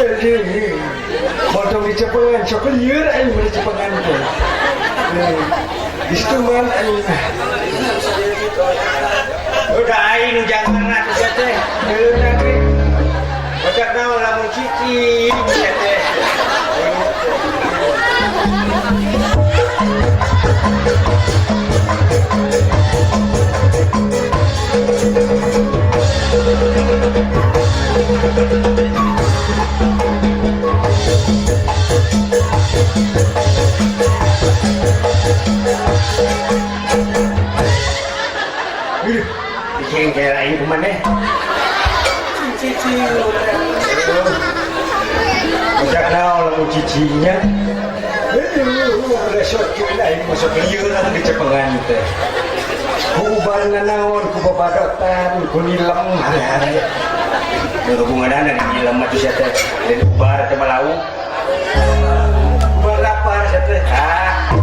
Potong di cepengan, sok lieur aing mun di cepengan teh. Istuman aing. Udah aing nu jangan atuh sia teh. Heueuh ge. Bocah naon lamun cicing sia teh. Cicing kayak aing kumaneh. Cicing. Bocah naon lamun cicingnya. Resot aing masuk lieur lamun di cepengan teh. Ku ubarna naon, ku babadotan, ku nilem hari-hari. Hubunganana di nilem mah sia teh. Lain ubar teh malau. Ubar lapar sia teh. Ah.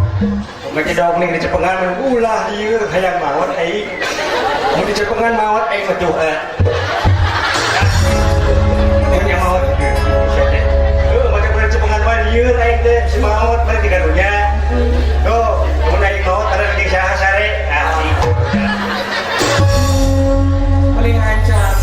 Ngecedok nih di cepengan ulah lieur hayang maot aing. Mun di cepengan maot aing mah tuh. Mun nya maot sia teh. Heuh, macam mun cepengan mah lieur aing teh si maot mah tiga dunya. Tuh, mun aing maot ada di saha sare. Ah, sih. Paling hancur.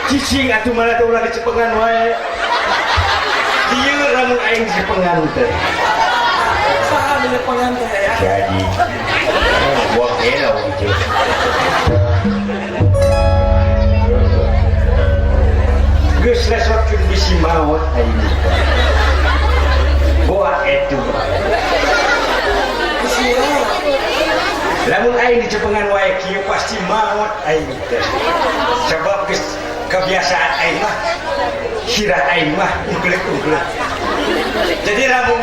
Cicing atuh mana teh ulah dicepengan wae. Lieur lamun aing dicepengan teh. Saha dicepengan teh ya. Jadi gua gelo gitu. Geus resotkeun bisi maot aing. Boa etu. Lamun aing dicepengan wae kieu pasti maot aing teh. Sebab geus kebiasaan aing mah sirah aing mah ungklek-ungklek. Jadi lamun